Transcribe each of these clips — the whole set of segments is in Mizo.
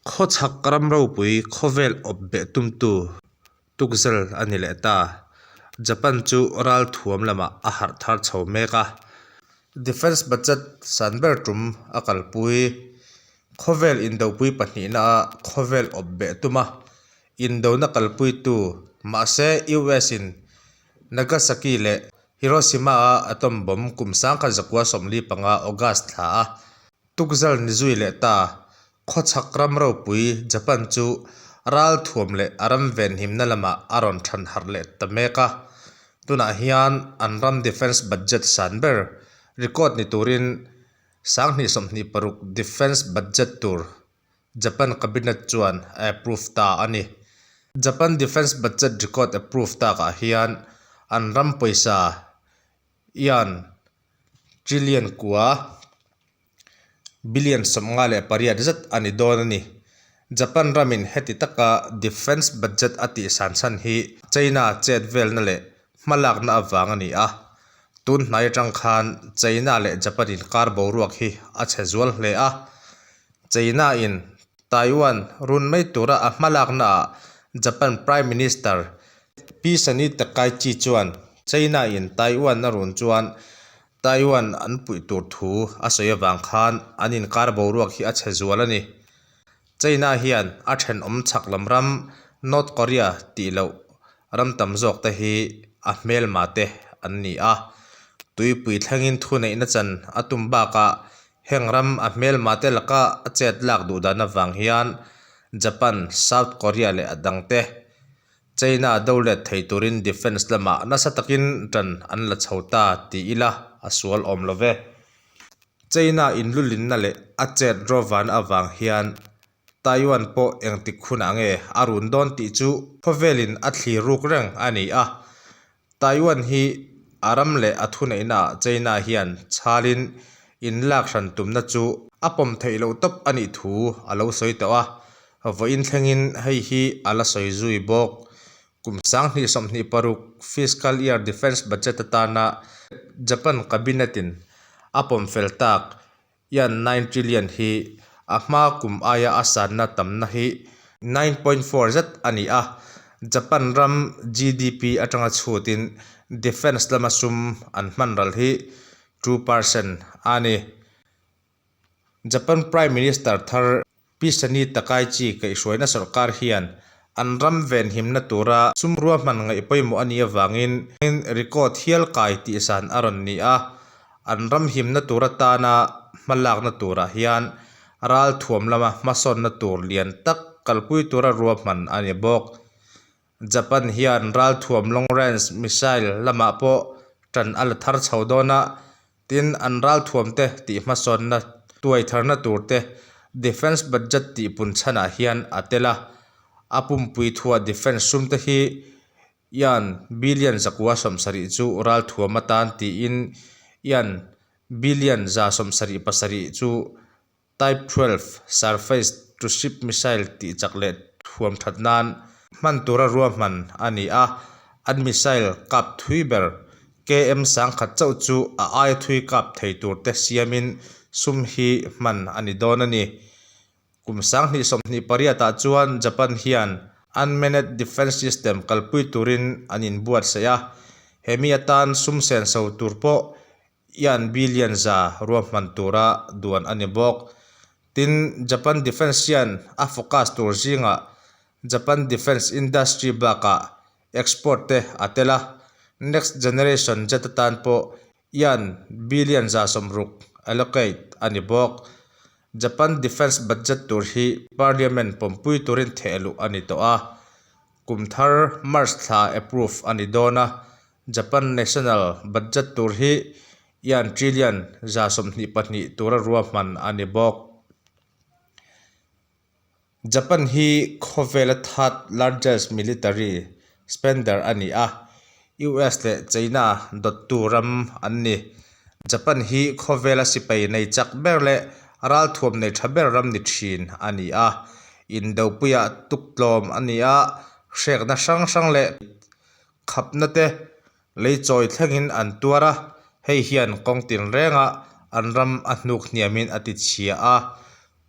Khawchhak ram ropui khawvel awp beh tumtu tukzel a ni leh ta. Japan chu ral thuam lamah a harh thar chho mek a. Defence budget san ber tum a kalpui. Khawvel indopui pahnihna a khawvel awp beh tum a, indona kalpuitu mahse US in Nagasaki leh Hiroshima-a atom bomb kum 1945 August thla a tukzal ni zui leh ta. Khawchhak ram ropui Japan chu ral thuam leh a ram venhimna lamah a rawn than harh leh ta mek a. Tunah hian an ram defence budget san ber record ni turin 2026 defence budget tur Japan Cabinet chuan a approve ta a ni. Japan Defence Budget Record approve takah hian an ram pawisa ian trillion kua, billion 58 zet a ni dawn a ni. Japan ramin heti taka Defence Budget a tihsan chhan hi China chet velna leh hmalakna avang a ni a. Tun hnai atang khan China leh Japan inkar boruak hi a chhe zual hle a. China in Taiwan run mai tura a hmalakna ah Japan Prime Minister Pi Sani Takaichi chuan China in Taiwan a run chuan Taiwan an puih tur thu a sawi avang khan an inkar boruak hi a chhe zual a ni. China hian a thenawm chhak lam ram North Korea tih loh ram tam zawk te hi a hmelma te an ni a. Tuipui thlengin thuneihna chan a tum bakah heng ram a hmelma te laka a chet lak duh dan avang hian Japan, South Korea leh a dang te China do let thei turin defence lamah nasa takin tan an la chho ta tih ila a sual awm lo ve. China inlulinna leh a chet rawvan avang hian Taiwan pawh engtik hunah nge a run dawn tih chu khawvelin a thlir ruk reng a ni a. Taiwan hi a ram leh a thuneihnaah China hian chhalin inlak hran tumna chu a pawm theih loh tawp a nih thu a lo sawi tawh a, vawiin thlengin hei hi a la sawi zui bawk. Kum 2026 fiscal year defence budget atana Japan cabinet-in a pawm fel tak yen 9 trillion hi a hma kum aia a sanna tamna hi 9.4 zet a ni a, Japan ram GDP atanga chhutin defence lama sum an hman ral hi 2% a ni. Japan Prime Minister thar Pi Sani Takaichi kaihhruaina sorkar hian an ram venhimna tura sum ruahman ngaih pawimawh a nih avangin record hial kai tihsan a rawn ni a, an ram himna tur atana hmalakna turah hian ralthuam lama hmasawnna tur lian tak kalpui tura ruahman a ni bawk. Japan hian ralthuam long range missile lamah pawh tan a la thar chho dawn a, tin an ralthuam te tih hmasawnna tuai tharna tur te defence budget tih pun chhanah hian a tel a, a pumpui thuah defence sum te hi ian billion 170 chu ralthuam atan tiin ian billion 177 chu Type 12 Surface to Ship Missile tih chak leh thuam that nan hman tura ruahman a ni a, an missile kap thui ber KM 1000 chauh chu a aia thui kap thei tur te siamin sum hi hman a ni dawn a ni. Kum 2028 ah chuan Japan hian Unmanned Defence System kalpui turin an inbuatsaih a, hemi atan sum senso tur pawh Ian billion za ruahman tura duan a ni bawk. Tin, Japan Defence hian a focus tur zingah Japan Defence Industry bakah export te a tel a, next generation jet atan pawh Ian billion 60 allocate a ni bawk. Japan Defence budget tur hi Parliament pawmpui turin thehluh a ni tawh a, kum thar March thla approve a ni dawn a, Japan National Budget tur hi yen trillion 122 tura ruahman a ni bawk. Japan hi khawvela third largest military spender a ni a, US leh China dawttu ram an ni. Japan hi khawvela sipai nei chak ber leh ralthuam nei tha ber ram ni thin a ni a, indopuiah tuktlawm a ni a, hrekna hrang hrang leh Khapna te lei chawi thlengin an tuar a, Hei hian kawng tinrenga an ram a hnuk hniamin a tichhia a.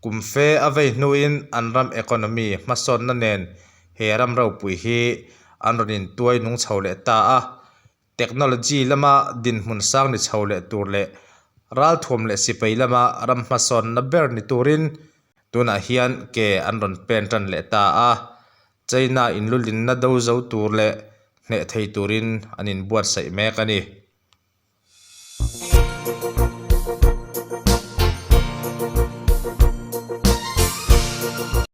Kum fe a vei hnuin an ram economy hmasawnna nen he ram ropui hi an rawn intuai nung chho leh ta a. Technology lama dinhmun sang ni chho leh tur leh ralthuam leh sipai lama ram hmasawnna ber ni turin tunah hian ke an rawn pen tan leh ta a. China inlulinna do zo tur leh hneh thei turin an inbuatsaih mek a ni.